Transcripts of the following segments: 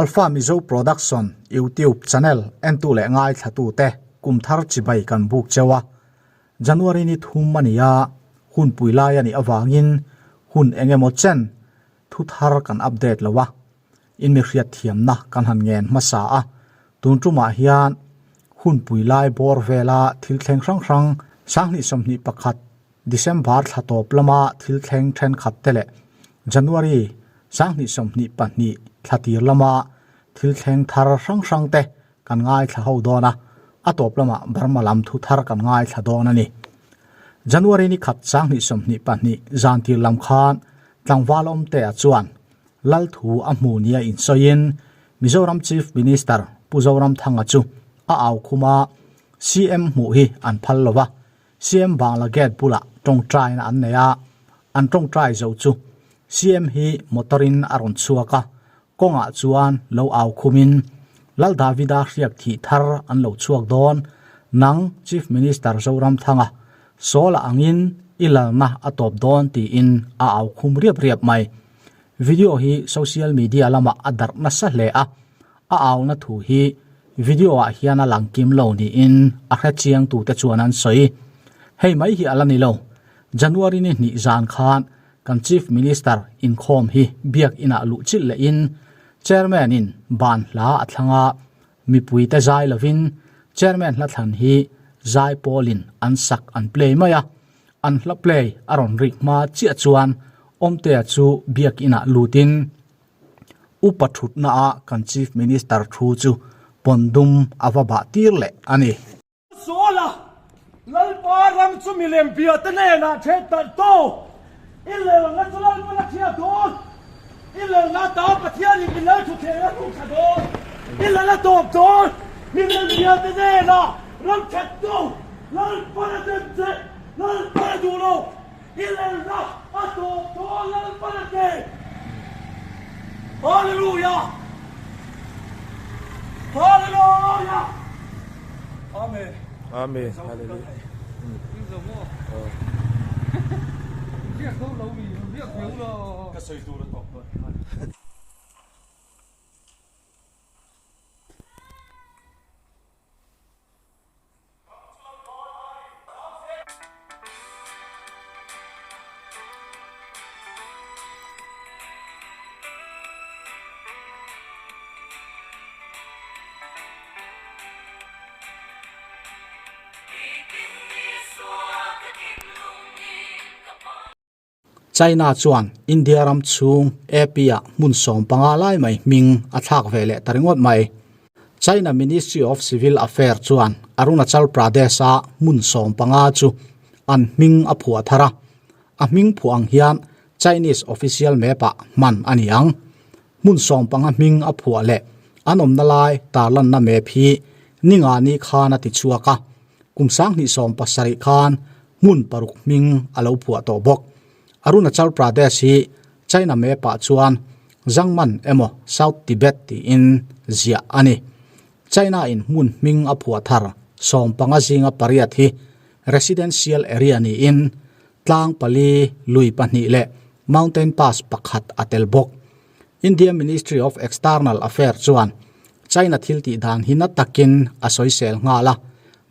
Alpha Mizo Production YouTube channel entu leh ngaithlatute kum thar chibai kan buk cheu a. January ni thum a ni a, hunpui lai a nih avangin hun eng emaw chen thu thar kan update lo a, in mi hriatthiamna kan han ngen hmasa a. Tun tumah hian hunpui lai bawr vela thil thleng hrang hrang 2021 December thla tawp lama thil thleng thenkhat te leh January 2022 thla tir lama thil thleng thar hrang hrang te kan ngaithla ho dawn a, a tawp lamah Burma lam thu thar kan ngaithla dawn a ni. January ni khat 2022 zan tir lam khan tlangval awmtea chuan Lal thu a hmu nia insawiin Mizoram Chief Minister Pu Zoramthanga chu a au khum a, CM hmuh hi an phal lo va, CM Bangla gate bulah tawngtaina an nei a, an tawngtai zo chu CM hi motor in a rawn chhuak a, kawngah chuan lo au khumin Lal Davida hriak thih thar an lo chhuak dawn, nang Chief Minister Zoramthanga Sawla angin i lalna a tawp dawn tiin a au khum riap riap mai. Video hi social media lamah a darh nasa hle a, a auna thu hi video ah hian a lang kim lo niin a hre chiang tute chuan an sawi. Hei mai hi a la ni lo, January ni hnih zan khan kan Chief Minister inkhawm hi biak inah luh chilh lehin Chairman in ban hla a thlang a, mipui te zai lovin Chairman hla thlan hi zai pawlin an sak an play mai a, An hla play a rawn rik hma chiah chuan Awmtea chu biakinah lutin upa thutnaah kan Chief Minister thu chu pawn dum a va bah tir leh a ni. Sawla, Lalpa ram chu milem bia te hnenah then tarh to, i lelna chu Lalpan a thiah dawn, i lelna atan Pathianin mi lal thuthleng a hruk thla dawn, i lal a tawp dawn, milem bia te hnenah ram that to. Lalpan a dem che, Lalpan a duh lo, i lalna a tawp dawn Lalpan a ti. Hallelujah! Hallelujah! Amen. Amen. Hallelujah. Ka sawi tur a tawp dawn. China chuan India ram chhung AP-ah hmun 15 lai mai hming a thlak ve leh ta ringawt mai. China Ministry of Civil Affair chuan Arunachal Pradesh-a hmun 15 chu an hming a phuah thar a, a hming phuah ang hian Chinese official map-ah hman a ni ang. Hmun 15 hming a phuah leh an awmna lai tarlanna map hi ninga ni khan a ti chhuak a, kum 2070 khan hmun paruk hming a lo phuah tawh bawk. Arunachal Pradesh hi China map-ah chuan Zangman emaw South Tibet tiin ziah a ni. China-in hmun hming a phuah thar 15 zinga pariat hi residential area niin tlang pali, lui pahnih leh mountain pass pakhat a tel bawk. India Ministry of External Affairs chuan China thil tih dan hi na takin a sawisel nghal a,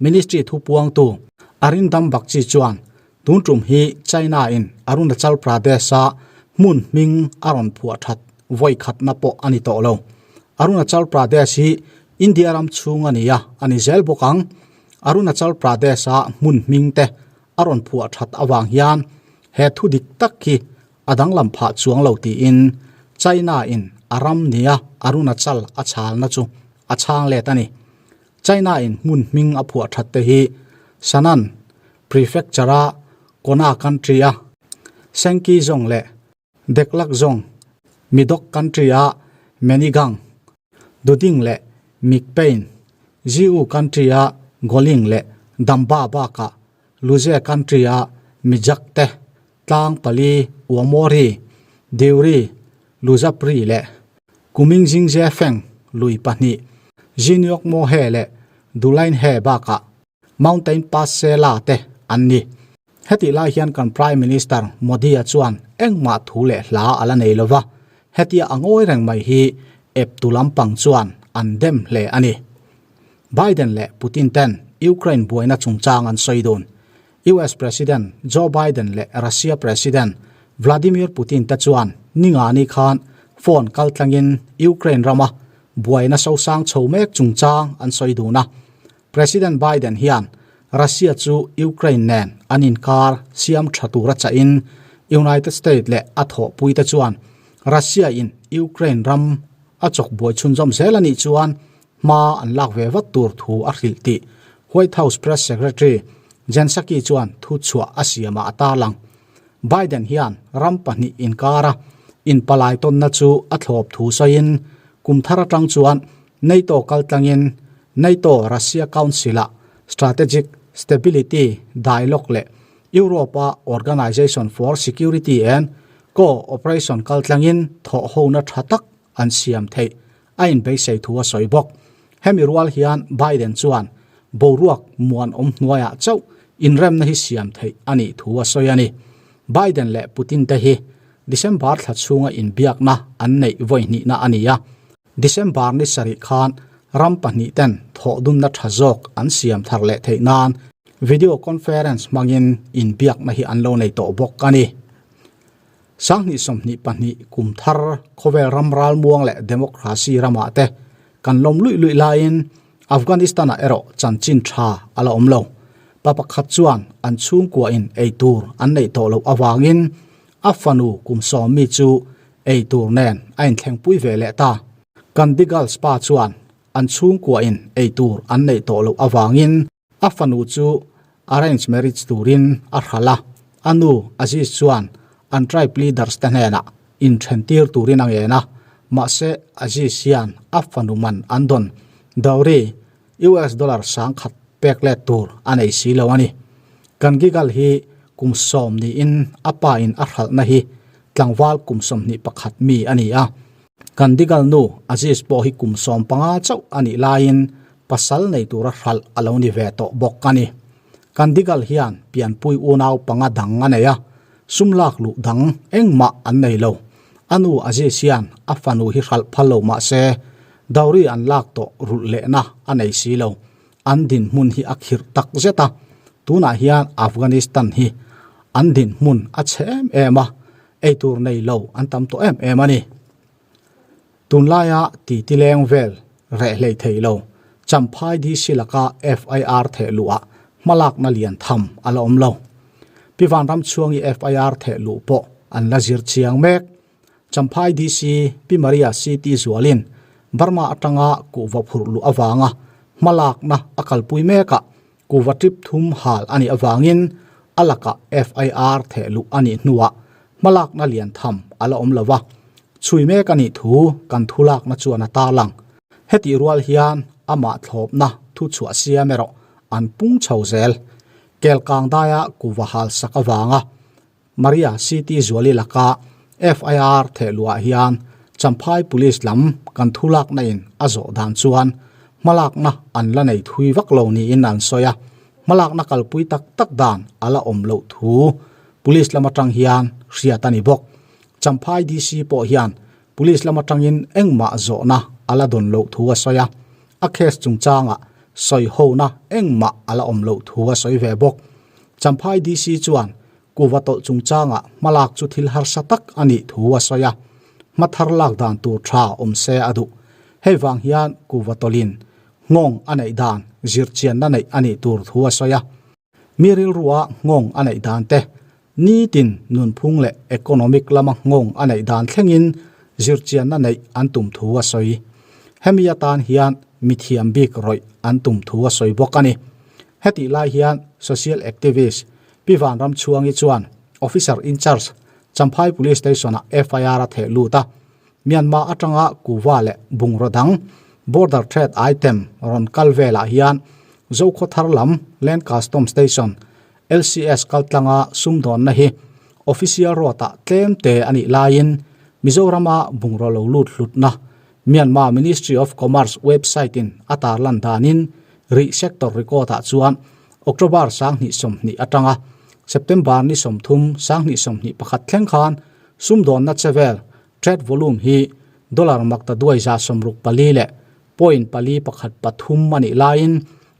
Ministry thupuangtu Arindam Bagchi chuan tun tum hi China-in Arunachal Pradesh-a hmun hming a rawn phuah that vawi khatna pawh a ni tawh lo. Arunachal Pradesh hi India ram chhung a ni a, a ni zel bawk ang. Arunachal Pradesh-a hmun hming te a rawn phuah that avang hian he thu dik tak hi a danglam phah chuang lo tiin China in a ram nia Arunachal a chhalna chu a chhang let a ni. China in hmun hming a phuah that te hi Shannan Prefecture a Kona country a Sengki Zong leh Deklak Zong, Midok country a Menigang, Duding leh Mikpein, Jiu country a Goling leh Damba bakah Luze country a Mijak te Tlang pali, Uamawri, Diuri, Luzapri leh Kuming Jingze Feng lui pahnih, Jiniok Mohe leh Dulainhe bakah Mountain Pass Sela te an ni. Hetih lai hian kan Prime Minister Modi-a chuan engmah thu leh hla a la nei lova, hetia a ngawi reng mai hi eptu lampang chuan an dem hle a ni. Biden leh Putin ten Ukraine buaina chungchang an sawi dun. US President Joe Biden leh Russia President Vladimir Putin te chuan ningani khan phone kaltlangin Ukraine rama buaina sosang chho mek chungchang an sawi dun a. President Biden hian Russia chu Ukraine nen an inkar siam tha tura chahin United States leh a thawhpuite chuan Russia in Ukraine ram a chawk buai chhunzawm zel a nih chuan hma an lak ve vat tur thu a hrilh tih White House Press Secretary Jen Psaki chuan thu chhuah a siamah a tarlang. Biden hian ram pahnih inkara inpalai tawnna chu a thlawp thu sawiin kum thar atang chuan NATO kaltlangin NATO-Russia Council-ah Strategic Stability Dialogue leh Europe-a Organization for Security and Co-operation kaltlangin thawhhona tha tak an siam theih a inbeisei thu a sawi bawk. Hemi rual hian Biden chuan boruak muanawm hnuaiah chauh inremna hi siam theih a nih thu a sawi a ni. Biden leh Putin te hi December thla chhunga inbiakna an neih vawi hnihna a ni a. December ni sarih khan ram pahnih ten thawhdunna tha zawk an siam thar leh theih nan video conference hmangin inbiakna hi an lo nei tawh bawk a ni. 2022 kum thar khawvel ram ralmuang leh democracy ramah te kan lawm luih luih laiin Afghanistan-ah erawh chanchin tha a la awm lo. Pa pakhat chuan an chhungkuain eitur an neih tawh loh avangin a fanu kum sawmmi chu eitur nen a inthlengpui ve leh ta. Kandigal spa chuan an chhungkuain eitur an neih tawh loh avangin A fanu chu arrange marriage turin a hralh a, a nu Aziz chuan an tribe leaders te hnenah inthen tir turin a ngen a, mahse Aziz hian a fanu man an dawn dowry US dollar 10,000 pek let tur a nei si lo a ni. Kan Gigal hi kum sawm niin a pa in a hralhna hi tlangval kum 21 mi a ni a, Kan Digal nu Aziz pawh hi kum 15 chauh a nih laiin pasal nei tura hralh a lo ni ve tawh bawk a ni. Kan Digal hian pianpui unau panga dang a nei a, sum lak luh dang engmah an nei lo. A nu Aziz hian a fanu hi hralh phal lo mah se, dowry an lak tawh rulh lehna a nei si lo. An dinhmun hi a khirh tak zet a, tunah hian Afghanistan hi an dinhmun a chhe em em a, Eitur nei lo an tam tawh em em a ni. Tunlaia titi leng vel reh hlei thei lo, Champhai DC laka FIR theh luhah hmalakna lian tham a la awm lo. Pi Vanramchhuangi FIR theh luh pawh an la zir chiang mek. Champhai DC Pi Maria CT Zualin Burma atanga kuhva phurh luh avanga hmalakna a kalpui mekah Kuhva trip thum hal a nih avangin a lakah FIR theh luh a nih hnuah hmalakna lian tham a la awm lo va, chhui mek a nih thu kan thulakna chuan a tarlang. Hetih rual hian amah thlawpna thu chhuah siam erawh an pung chho zel. Kelkang daia kuhva hal sak avanga Maria City Zuali laka FIR theh luhah hian Champhai Police lam kan thulakna in a zawh dan chuan hmalakna an la nei thui vak lo niin an sawi a, hmalakna kalpui tak tak dan a la awm loh thu Police lam atang hian hriat a ni bawk. Champhai DC pawh hian Police lam atangin engmah zawhna a la dawn loh thu a sawi a, a case chungchangah sawihona engmah a la awm loh thu a sawi ve bawk. Champhai DC chuan kuva tawlh chungchangah hmalak chu thil harsa tak a nih thu a sawi a, hma thar lak dan tur tha awm se a duh. Hei vang hian kuva tawlhin nghawng a neih dan zirchianna neih a nih tur thu a sawi a. Mi rilrua nghawng a neih dan te, nitin nunphung leh economic lama nghawng a neih dan thlengin zirchianna neih an tum thu a sawi. Hemi atan hian mithiam bik rawih an tum thu a sawi bawk a ni. Hetih lai hian social activist Pi Vanramchhuangi chuan Officer in Charge Champhai Police Station-ah FIR a theh lut a, Myanmar atanga kuva leh bungraw dang border trade item rawn kal velah hian Zokhawthar lam Land Custom Station, LCS, kaltlanga sumdawnna hi official road-ah tlem te a nih laiin Mizorama bungraw lo lut hlutna Myanmar Ministry of Commerce website-in a tarlan danin rih sector record-ah chuan October 2020 atanga September ni 30 2021 thleng khan sumdawnna chevel, trade volume, hi Dollar maktaduai 64 leh point pali pakhat pathum a nih laiin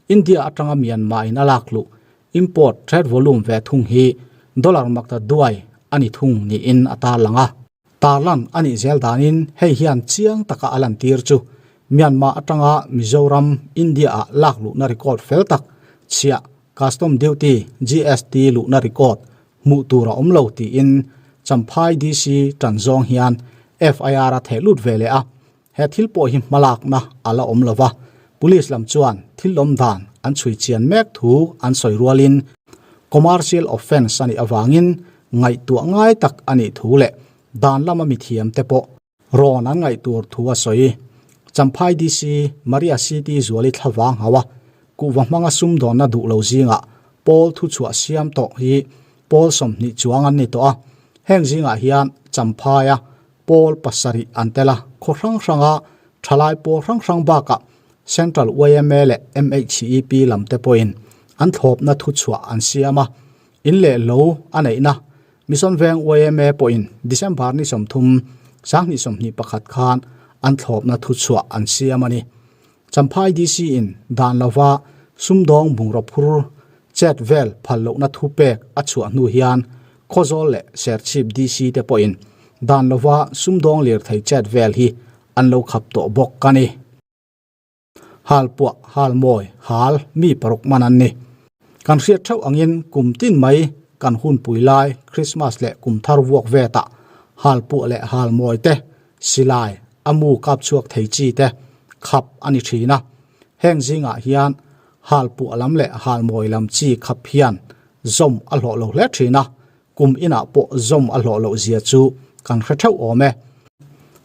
India atanga Myanmar in a lak luh import trade volume ve thung hi dollar maktaduai a ni thung niin a tarlang a. Tarlan a nih zel danin hei hian chiang taka a lantir chu Myanmar atanga Mizoram, India ah lak luhna record fel tak chhiah Custom Duty, GST, luhna record hmuh tur a awm lo tiin Champhai DC tan zawng hian FIR a theh lut ve leh a, he thil pawh hi hmalakna a la awm lo va, Police lam chuan thil awm dan an chhui chian mek thu an sawi rualin Commercial Offence a nih avangin ngaihtuah ngai tak a nih thu leh dan lama mithiam te pawh Rawn an ngaih tur thu a sawi. Champhai DC Maria City Zuali thlavang hau a, kuhva hmanga sumdawnna duh lo zingah pawl thuchhuah siam tawh hi pawl 20 chuang an ni tawh a. Heng zingah hian Champhaia pawl pasarih an tel a, khaw hrang hranga thalai pawl hrang hrang bakah Central yma leh MHEP lam te pawhin an thlawpna thuchhuah an siam a, in leh lo a neihna Mission Veng yma pawhin December ni 30, 2021 khan an thlawpna thuchhuah an siam a ni. Champhai DC in dan lova sumdawng bungraw phur chet vel phal lohna thu pek a chhuah hnu hian Khawzawl leh Serchhip DC te pawhin dan lova sumdawng lirthei chet vel hi an lo khap tawh bawk a ni. Hal puah, hal mawi, hal mi paruk man an ni. Kan hriat theuh angin kum tin mai kan hunpui lai Christmas leh kum thar vuak vetah hal puah leh hal mawi te, silai, a mu kap chhuak thei chi te khap a ni thin a. Heng zingah hian hal puah lam leh hal mawi lam chi khap hian zawm a hlawh lo hle thin a, Kum inah pawh zawm a hlawh loh zia chu kan hre theuh awm e.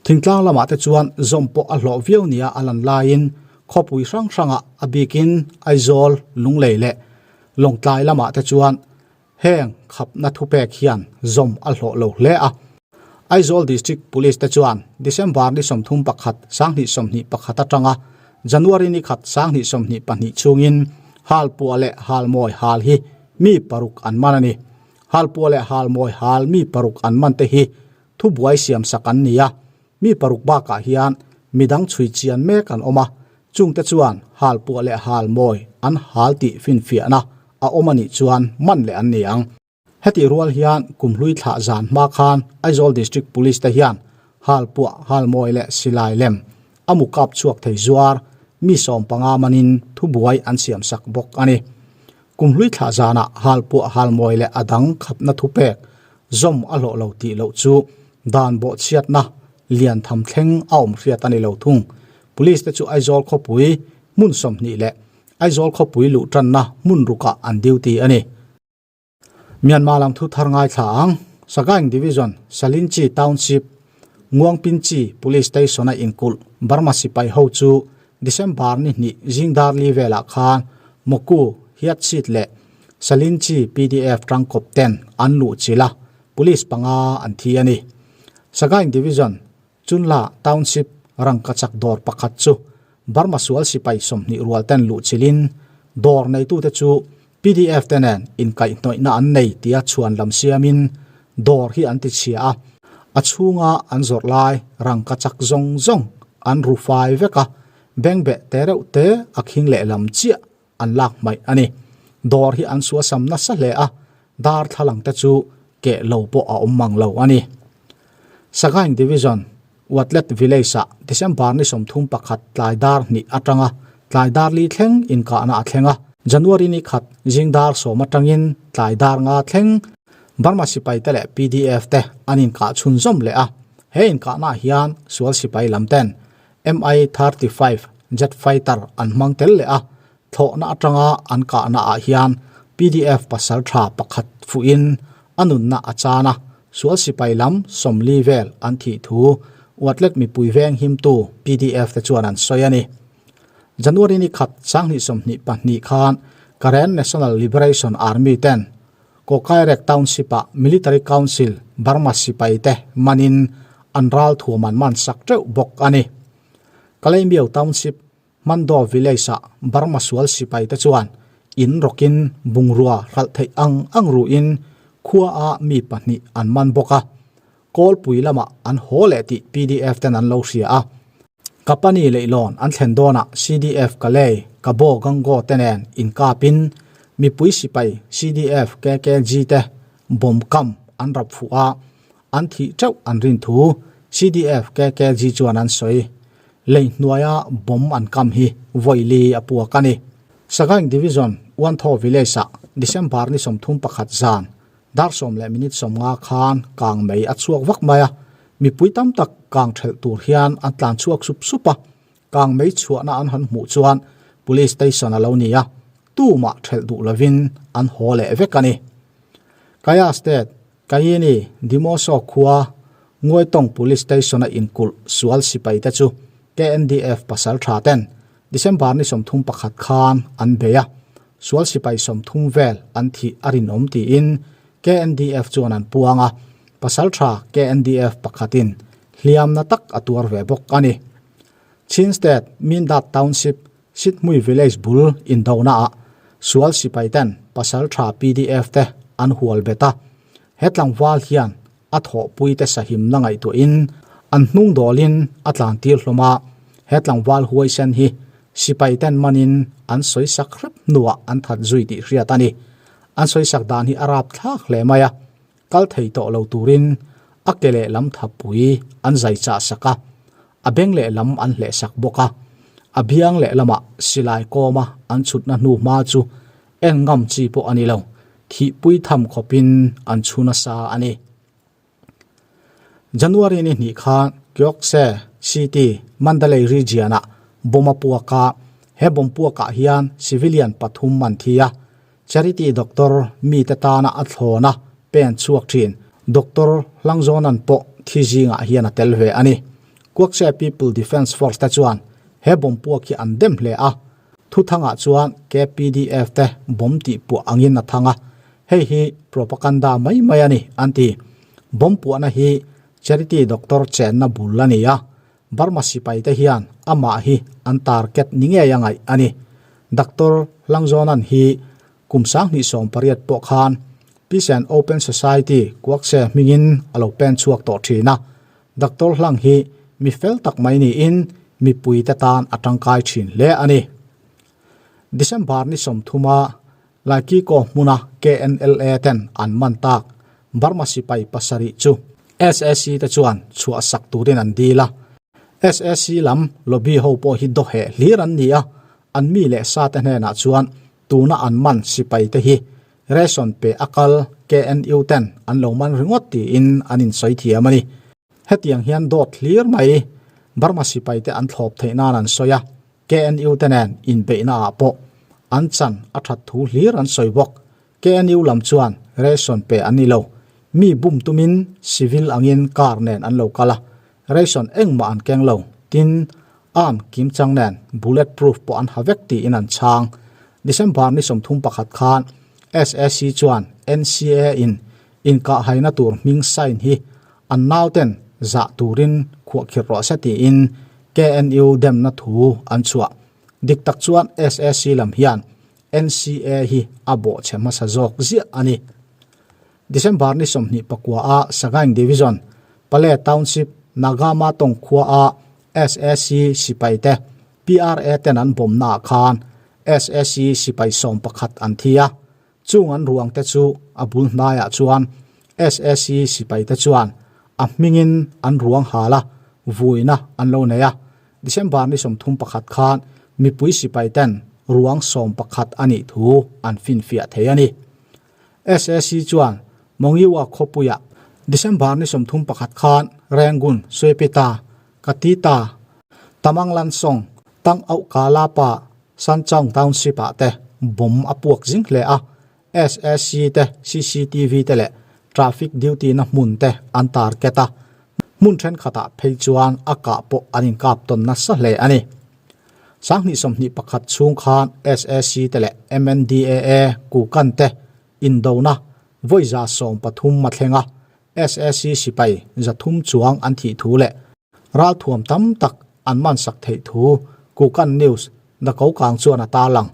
Thingtlang lamah te chuan zawm pawh a hlawh viau nia a lan laiin khawpui hrang hrangah a bikin Aizawl, Lunglei leh Lawngtlai lamah te chuan heng khapna thupek hian zawm a hlawh lo hle a. Aizawl District Police te chuan December ni 31, 2021 atanga January ni khat 2022 chhungin Halpuah leh Halmawi hal hi mi paruk an man a ni. Halpuah leh Halmawi hal mi paruk an man te hi thubuai siam sak an ni a, mi paruk bakah hian midang chhui chian mek an awm a, chungte chuan Halpuah leh Halmawi an hal tih finfiahna a awm a nih chuan man leh an ni ang. Hetih rual hian kumhlui thlah zan hma khan Aizawl District Police te hian Halpuah, Halmawi leh Silai lem a mu kap chhuak thei zuar mi 15 manin thubuai an siam sak bawk a ni. Kumhlui thlah zanah Halpuah, Halmawi leh a dang khapna thupek zawm a hlawh lo tih loh chu dan bawhchhiatna lian tham thleng a awm hriat a ni lo thung. Police te chu Aizawl khawpui hmun 20 leh Aizawl khawpui luh tanna hmun rukah an duty a ni. Myanmar lam thu thar ngaithla ang, Sagaing Division, Salinchi Township, Nguangpinchi Police Station a inkulh Burma sipai ho chu December ni hnih zingdar li velah khan Moku, Hiatsit leh Salinchi PDF tangkawp ten an luh chilh a, police panga an thi a ni. Sagaing Division, Chunla Township rangkachak dawr pakhat chu Burma sual sipai 20 rual ten luh chilhin dawr neitute chu PDF te nen inkaihhnawihna an nei tia chhuan lam siamin dawr hi an ti chhia a, a chhunga an zawrh lai rangkachak zawng zawng an ru fai vek a, bengbeh te reuh te a khing leh lam chiah an lak hmaih a ni. Dawr hi an suasam nasa hle a, darthlalang te chu keh lo pawh a awm mang lo a ni. Sagaing Division, Watlet Village-ah December ni 31 tlai dar hnih atanga tlai dar li thleng inkahna a thleng a. January ni khat zing dar 10 atangin tlai dar nga thleng Burma sipai te leh PDF te an inkah chhunzawm leh a. He inkahnaah hian sual sipai lam ten Mi-35 jet fighter an hmang tel leh a, thlawhna atanga an kahna ah hian PDF pasal tha pakhat fuhin a nunna a chan a, sual sipai lam 40 vel an thih thu Watlet mipui veng himtu PDF te chuan an sawi a ni. January ni khat 2022 khan Karen National Liberation Army ten Kawkairek Township-ah Military Council Burma sipai te manin an ral thuam an man sak teuh bawk a ni. Kalaymyo Township Hmandaw Village-ah Burma sual sipai te chuan in rawkin bungrua hralh theih ang ang ruin khua-a mi pahnih an man bawk a. Kawlpui lamah an haw leh tih pdf ten an lo hria a. Kapani leihlawn an thlen dawnah CDF Kalay, Kabo Gango te nen inkapin mipui sipai CDF KKG te bomb kam an rap fuh a, an thih teuh an rin thu CDF KKG chuan an sawi. Lei hnuaia bomb an kam hi vawi li a puak a ni. Sagaing Division Uanthaw Village-ah December ni 31 zan Dar sawm leh minute 50 khan kang mei a chhuak vak mai a, mipui tam tak kang thelh tur hian an tlan chhuak sup sup a, kang mei chhuahna an han hmuh chuan Police Station a lo ni a, tumah thelh duh lovin an haw leh vek a ni. Kaya State, Kayini, Dimoso khua Nguaitawng Police Station a inkulh sual sipai te chu KNDF pasal tha ten December ni 31 khan an bei a, Sual sipai 30 vel an thih a rinawm tiin KNDF chuan an puang a, pasaltha KNDF pakhatin hliamna tak a tuar ve bawk a ni. Chin State Mindat Township Sithmui Village bul indonaah sual sipai ten pasaltha pdf te an hual bet a, he tlangval hian a thawhpuite sahimna ngaihtuahin an hnung dawlin a tlantir hlawm a, he tlangval huaisen hi sipaiten manin an sawisak hrep hnuah an that zui tih hriat a ni. An sawisak dan hi a rap thlak hle mai a, kal thei tawh lo turin a ke lehlam thapui an zai chah sak a, a beng lehlam an hleh sak bawk a, a biang lehlamah silai kawma an chhutna hnu hma chu En ngam chi pawh a ni lo, thihpui tham khawpin an chhu nasa a ni. January ni hnih khan Kyokse City, Mandalay Region-ah bomb a puak a, he bomb puakah hian civilian pathum an thi a, charity doctor mite tana a thlawna pen chhuak thin Doctor Hlangzawnan pawh thi zingah hian a tel ve a ni. Kyokse People Defence Force te chuan he bomb puak hi an dem hle a, Thuthangah chuan KPDF te bomb tih puah angin a thang a, hei hi propaganda mai mai a ni, an ti. Bomb puahna hi Charity Doctor chenna bul a ni a, Burma sipai te hian amah hi an target ni ngei a ngaih a ni. Doctor Hlangzawnan hi kum 2018 pawh khan Peace and Open Society Kuakse hmingin a lo pen chhuak tawh thin a, Doctor Hlang hi mi fel tak mai niin mipuite tan a tangkai thin hle a ni. December ni 30 a Laikiko hmuna KNLA ten an man tak Burma sipai pasarih chu SAC te chuan chhuah sak turin an dil a. SAC lam lobby ho pawh hi dawheh hlir an ni a, an mi leh sa te hnenah chuan tuna an man sipai te hi Ration pe a kal KNU ten an lo man ringawt tiin an insawi thiam a ni. Hetiang hian dawt hlir mai Burma sipai te an thlawp theih nan an sawi a, KNU te nen inbeihna ah pawh an chan a that thu hlir an sawi bawk. KNU lam chuan ration pe an ni lo. Mi bum tumin civil angin car nen an lo kal a, ration engmah an keng lo. Tin, arm kim chang nen bullet proof pawh an ha vek tiin an chhang. December ni 31 khan SAC chuan NCA in inkahhaina tur hming sign hi an nauten zah turin khuahkhirh rawh se tiin KNU demna thu an chhuah. Dik tak chuan SAC lam hian NCA hi a bawhchhe hmasa zawk ziah a ni. December ni 29 a Sagaing Division, Pale Township, Nagama tawng khua a SAC sipai te PRA ten an bawmna ah khan SAC sipai 11 an thi a, chung an ruang te chu a bul hnaiah chuan SAC sipai te chuan a hmingin an ruang hal a, vuina an lo nei a. December ni 31 khan mipui sipai ten ruang 11 a nih thu an finfiah thei a ni. SAC chuan Mongiwa khawpuiah December ni 31 khan Rangoon, Suepita, Katita, Tamanglansong, Tang Auh Kalapa, Sanchaung Township ah te bomb a puak zing hle a, SAC te CCTV te leh traffic duty na hmun te an target a, hmun thenkhatah phei chuan a kah pawh an inkap tawn nasa hle a ni. 2021 chhung khan SAC te leh MNDAA Kukan te indona vawi 13 a thleng a, SAC sipai 300 chuang an thih thu leh ralthuam tam tak an man sak theih thu Kukan News na ko kang chuan a tarlang.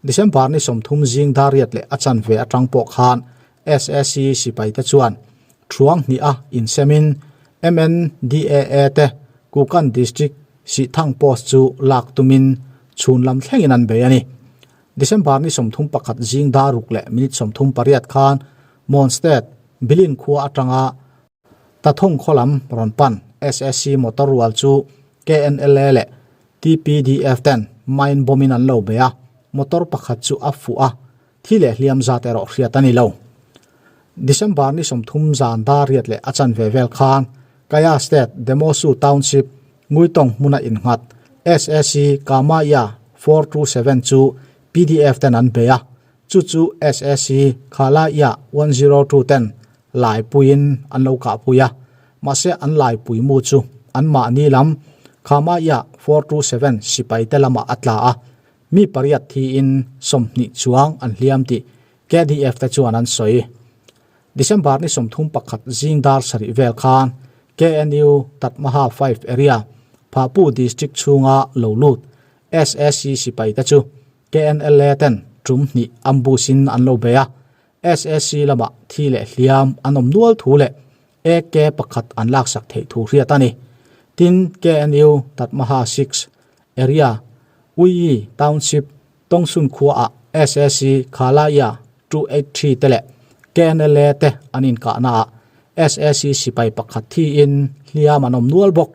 December ni 30 zing dariat leh a chanve atang pawh khan SAC sipai te chuan thuang hnih a insemin. MNDAA te Kukan District Sihthang Post chu lak tumin chhun lam thlengin an bei a ni. December ni 31 zing dar ruk leh minute 38 khan Mon State Bilin khua atanga Tathawng khaw lam rawn pan SSC motor rual chu KNLA leh TPDF ten mine bomb in an lo bei a, motor pakhat chu a fuh a, thi leh hliam zat erawh hriat a ni lo. December ni 30 zan dar riat leh a chanve vel khan Kaya State Demosu Township Nguitawng hmuna innghat SSC Kamaya 427 chu PDF ten an bei a, chu chu SSC Khalaya 102 ten laipuiin an lo kahpui a, mahse an laipui mu chu anmahni lam Khamaya 427 sipaite lamah a tla a, mi pariat thiin 20 chuang an hliam tih KDF te chuan an sawi. December ni 31 zing dar sarih vel khan KNU Tatmaha 5 Area, Phapu District chhunga lo lut SAC sipaite chu KNLA ten tum hnih ambush in an lo bei a, SAC lamah thi leh hliam an awm nual thu leh AK pakhat an laksak theih thu hriat a ni. Tin, KNU Tatmaha 6 Area, Uiyi Township, Tongsun khuaah SAC Khalaya 283 te leh KNLA te an inkahnaah SAC sipai pakhat thiin hliam an awm nual bawk.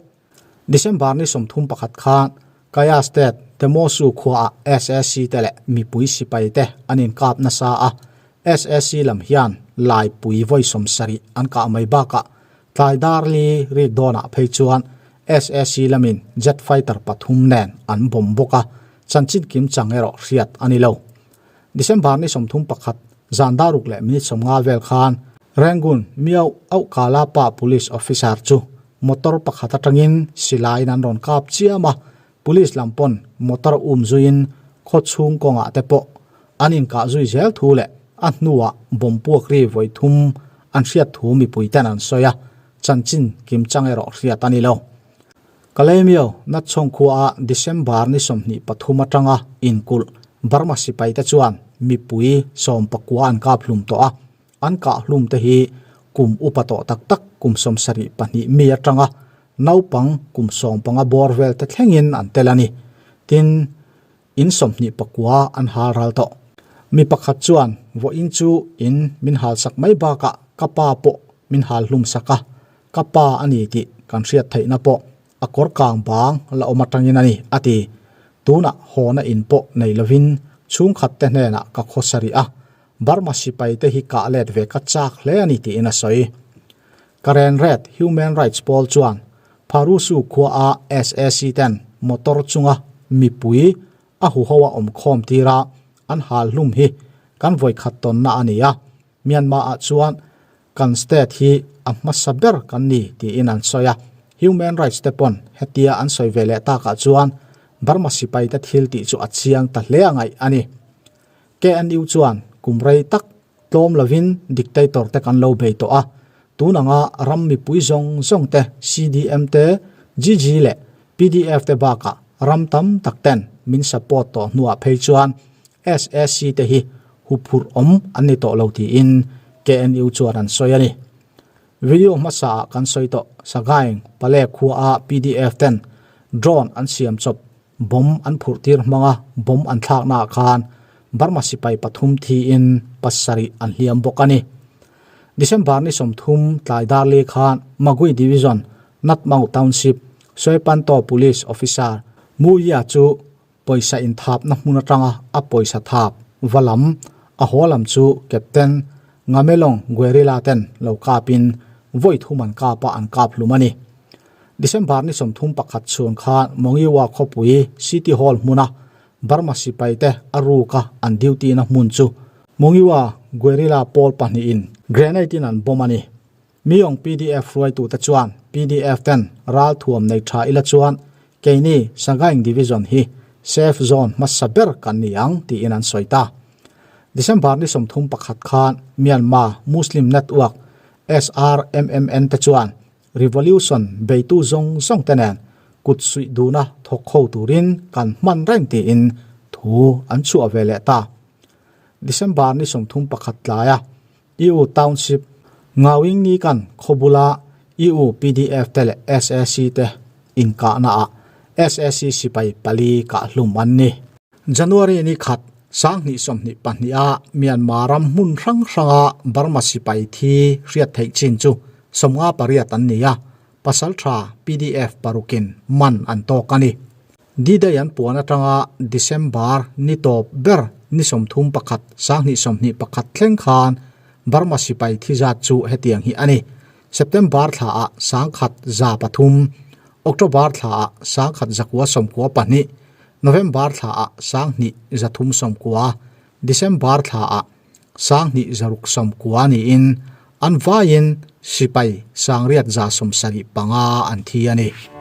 December ni 31 khan Kaya State Demosu khuaah SAC te leh mipui sipai te an inkap nasa a, SAC lam hian laipui vawi 70 an kah mai bakah tlai dar li rik dawnah phei chuan SAC lamin jet fighter pathum nen an bawm bawk a, chanchin kim chang erawh hriat a ni lo. December ni 31 zan dar ruk leh minute 50 vel khan Rangoon Miao Auhkala pa police officer chu motor pakhat atangin silaiin an rawn kap chiam a, police lam pawn motor um zuiin khaw chhung kawngah te pawh an inkah zui zel thu leh a hnuah bomb puak ri vawi thum an hriat thu mipui ten an sawi a, chanchin kim chang erawh hriat a ni lo. Kalaymyo Natchawng khuaah December ni 23 atanga inkulh Burma sipai te chuan mipui 19 an kap hlum tawh a, An kah hlum te hi kum upa tawh tak tak kum 72 mi atanga naupang kum 15 bawr vel te thlengin an tel a ni. Tin, in 29 an hal ral tawh. Mi pakhat chuan vawiin chu in min hal sak mai bakah ka pa pawh min hal hlum sak a, ka pa a ni tih kan hriat theihna pawh a kawr kang bang la awm atangin a ni, a ti. Tunah hawna in pawh nei lovin chhungkhat te hnenah ka khawsa rih a, Burma sipai te hi kah let ve ka chak hle a ni tiin a sawi. Karen Red Human Rights pawl chuan Pharusu khua a SAC ten motor chunga mipui a huho a awm khawm tir a, an hal hlum hi kan vawikhat tawnna a ni a, Myanmar ah chuan kan state hi a hmasa ber kan ni tiin an sawi a. Human Rights te pawn hetia an sawi ve leh takah chuan Burma sipai te thil tih chu a chiang ta hle a ngaih a ni. KNU chuan kum rei tak tlawm lovin dictator te kan lo bei tawh a, tun anga ram mipui zawng zawng te CDM te, GG leh PDF te bakah ram tam tak ten min support tawh hnuah phei chuan SAC te hi huphurh awm an ni tawh lo tiin KNU chuan an sawi a ni. Video hmasa ah kan sawi tawh Sagaing Pale khua a PDF ten drone an siam chawp Bomb an phurh tir hmanga bomb an thlaknaah khan Burma sipai pathum thiin pasarih an hliam bawk a ni. December ni 30 tlai dar li khan Magui Division, Natmau Township, Soepanto Police Officer Mu Ya chu pawisa inthapna hmun atanga a pawisa thap va lam a haw lam chu Captain Ngamelong Guerrilla ten lo kapin vawi thum an kap a an kap hlum a ni. December ni 31 chhun khan Mongiwa khawpui City Hall hmuna Burma sipai te a ruka an duty na hmun chu Mongiwa Guerrilla pawl pahnihin grenade in an bomb a ni. Miyong PDF hruaitute chuan PDF ten ral thuam nei tha ila chuan keini Sagaing Division hi safe zone hmasa ber kan ni ang tiin an sawi ta. December ni 31 khan Myanmar Muslim Network SRMMN te chuan Revolution beitu zawng zawng te nen kut suih duna thawk ho turin kan hman reng tiin thu an chhuah ve leh ta. December ni 31 tlaia EU Township Ngawing ni kan khawbula EU pdf te leh sac te inkahnaah sac sipai pali kahhlum an ni. January ni khat, 2022 a Myanmar ram hmun hrang hranga Burma sipai thi hriat theih chin chu 58 an ni a, pasaltha pdf parukin man an tawk a ni. D-Day an puan atanga December ni tawp ber ni 31, 2021 thleng khan Burma sipai thi zat chu hetiang hi a ni, September thlaah 1103, October thlaah 1192, November thlaah 2390, December thlaah 2690 niin an vaiin sipai 8875 an thi a ni.